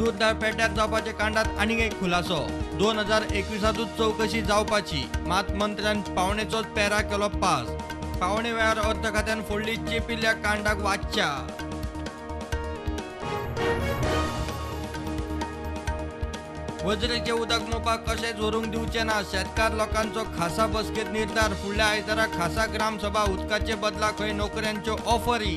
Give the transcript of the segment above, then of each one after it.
तूरदाळ पेट्यार जावपाच्या कांडात आनीक एक खुलासो. 2021 चवकशी जावपाची, मात मंत्र्यान पावणेचोच पेरा केलो पास. पावणे वेळार अर्थ खात्यान फोडली चेपिल्ल्या कांडाक वाच्या. वजरेचें उदक मोपा कशेंच व्हरूंक दिवचें ना, शेतकार लोकांचो खासा बसकेंत निर्धार. फुडल्या आयतारा खासा ग्रामसभा, उदकाचे बदला खंय नोकऱ्यांच्यो ऑफरी.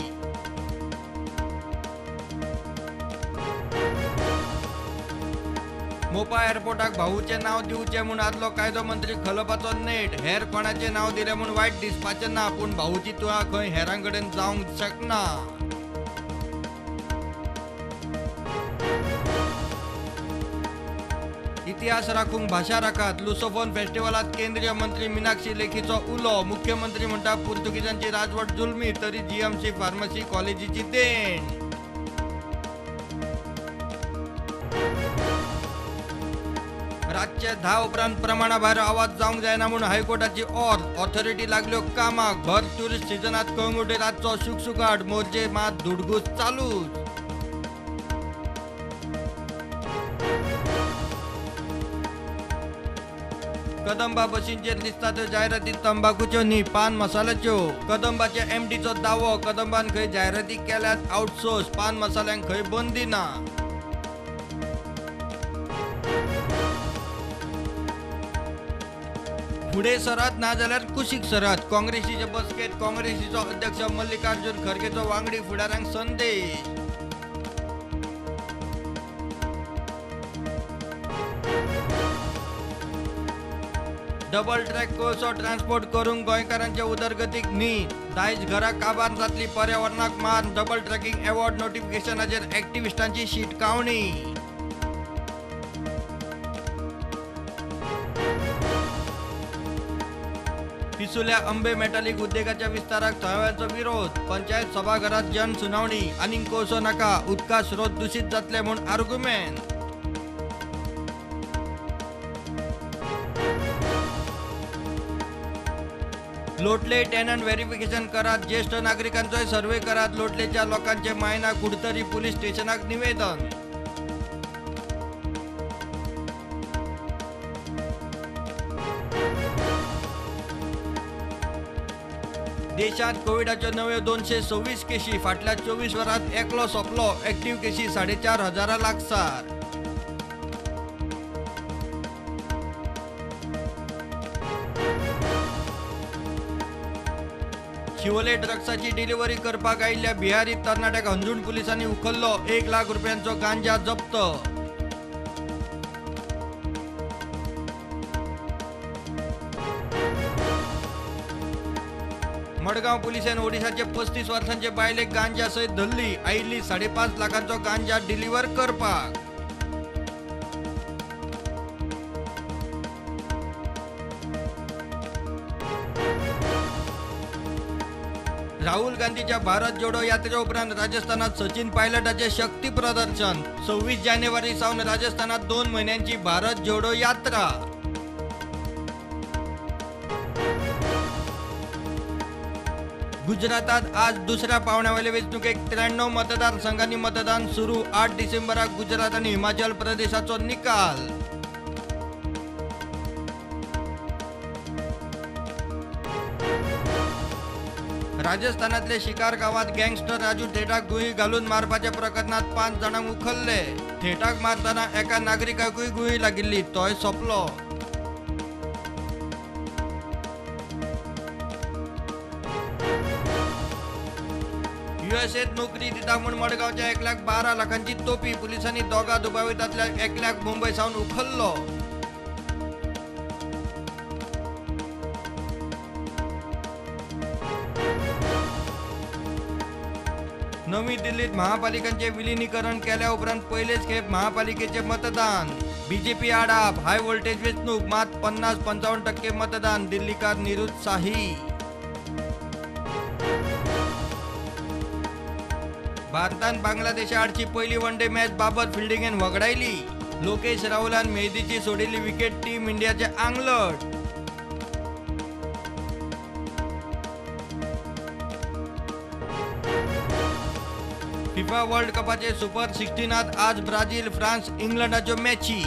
मोपा एअरपोर्टाक भाऊचें नांव दिवचें म्हूण आदलो कायदो मंत्री खलपाचो नेट. हेर कोणाचें नांव दिलें म्हूण वायट दिसपाचें ना, पूण भाऊची तुळा खंय हेरां कडेन जावंक शकना. इतिहास राखूंक भाशा राखात, लुसोफोन फेस्टिवलात केंद्रीय मंत्री मीनाक्षी लेखीचो उलो. मुख्यमंत्री म्हणटा पुर्तुगीजांची राजवट जुलमी, तरी जीएमसी फार्मसी कॉलेजीची देण. रातचे 10 उपरांत प्रमाणा भायर आवाज जावंक जायना म्हूण हायकोर्टाची ऑर्द. ऑथॉरिटी लागल्यो कामाक. भर ट्युरिस्ट सिजनात कळंगुटे रातचो शुकशुकाट, मोर्जे मात धुडगूस चालूच. कदंबा बशींचेर दिसता त्यो जायराती तंबाखूच्यो न्ही, पान मसाल्याच्यो. कदंबाच्या एमडीचो दावो, कदंबान खंय जायराती केल्यात आउटसोर्स, पान मसाल्यांक खंय बंदी ना. फुडें सरात ना जाल्यार कुशीक सरात, काँग्रेसीचे बसकेंत काँग्रेसीचो अध्यक्ष मल्लिकार्जुन खरगेचो वांगडी फुडाऱ्यांक संदेश. डबल ट्रॅक कोळसो ट्रान्सपोर्ट करूंक गोंयकारांच्या उदरगतीक न्ही, दायज घरां काबार जातली, पर्यावरणाक मार. डबल ट्रॅकिंग अवॉर्ड नोटिफिकेशनाचेर एक्टिविस्टांची शिटकावणी. पिसुल्या अंबे मेटालिक उद्देगाच्या विस्ताराक थळाव्यांचो विरोध. पंचायत सभाघरात जन सुनावणी, आनीक कोळसो नाका, उदका स्रोत दूषित जातले म्हूण आर्ग्युमेंट. लोटले टेनंट व्हेरिफिकेशन करात, ज्येष्ठ नागरिकांचोय सर्वे करात. लोटलेच्या लोकांचे मायना कुडतरी पुलीस स्टेशनाक निवेदन. देशात कोविडाच्यो नव्यो 226 केशी, फाटल्या 24 वरांत एकलो सोंपलो. एक्टिव्ह केशी 4,500 लागसार. शिवोले ड्रग्साची डिलिव्हरी करपाक आयिल्ल्या बिहारी तरणाट्याक हंजूण पुलिसांनी उखल्लो. 1 लाख रुपयांचो गांजा जप्त. मडगांव पुलिसांनी ओडिशाचे 35 वर्सांचे बायलेक गांजा सयत धरली. आयिल्ली 5.5 लाखांचो गांजा डिलिव्हर करपाक. राहुल गांधीच्या भारत जोडो यात्रे उपरांत राजस्थानात सचिन पायलटाचे शक्ती प्रदर्शन. 26 जानेवारी सावन राजस्थानात 2 म्हयन्यांची भारत जोडो यात्रा. गुजरातात आज दुसऱ्या पावण्यावेले वेंचणुकेक 93 मतदारसंघांनी मतदान सुरू. 8 डिसेंबराक गुजरात आनी हिमाचल प्रदेशाचो निकाल. राजस्थानातले शिकार गावात गँगस्टर राजू थेटाक गुळी घालून मारपाच्या प्रकरणात 5 जाणांक उखल्ले. थेटाक मारतना एका नागरिकाकूय गुळी लागिल्ली, तोय सोंपलो. युएसएत नोकरी दिता म्हूण मडगांवच्या एकल्याक 12 लाखांची तोपी. पुलिसांनी दोगा दुबावितांतल्या एकल्याक मुंबय सावन उखल्लो. नवी दिल्लीत महापालिकांचे विलिनीकरण केल्या उपरांत पयलेच खेप महापालिकेचे मतदान. बीजेपी आड आप, हाय व्होल्टेज वेंचणूक, मात 50-55% मतदान. दिल्लीकार निरुत्साही. भारतान बांगलादेशा आडची पयली वन डे मॅच बाबत फिल्डिंगेन वगडायली. लोकेश राहुलान मेहदीची सोडिल्ली विकेट टीम इंडियाचे आंगलट. फिफा वर्ल्ड कपाचे सुपर 16त आज ब्राझील फ्रान्स इंग्लंडाच्यो मॅची.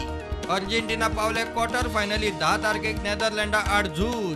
अर्जेंटिना पावले क्वॉर्टर फायनलीत 10 तारखेक नेदरलँडा आड झूज.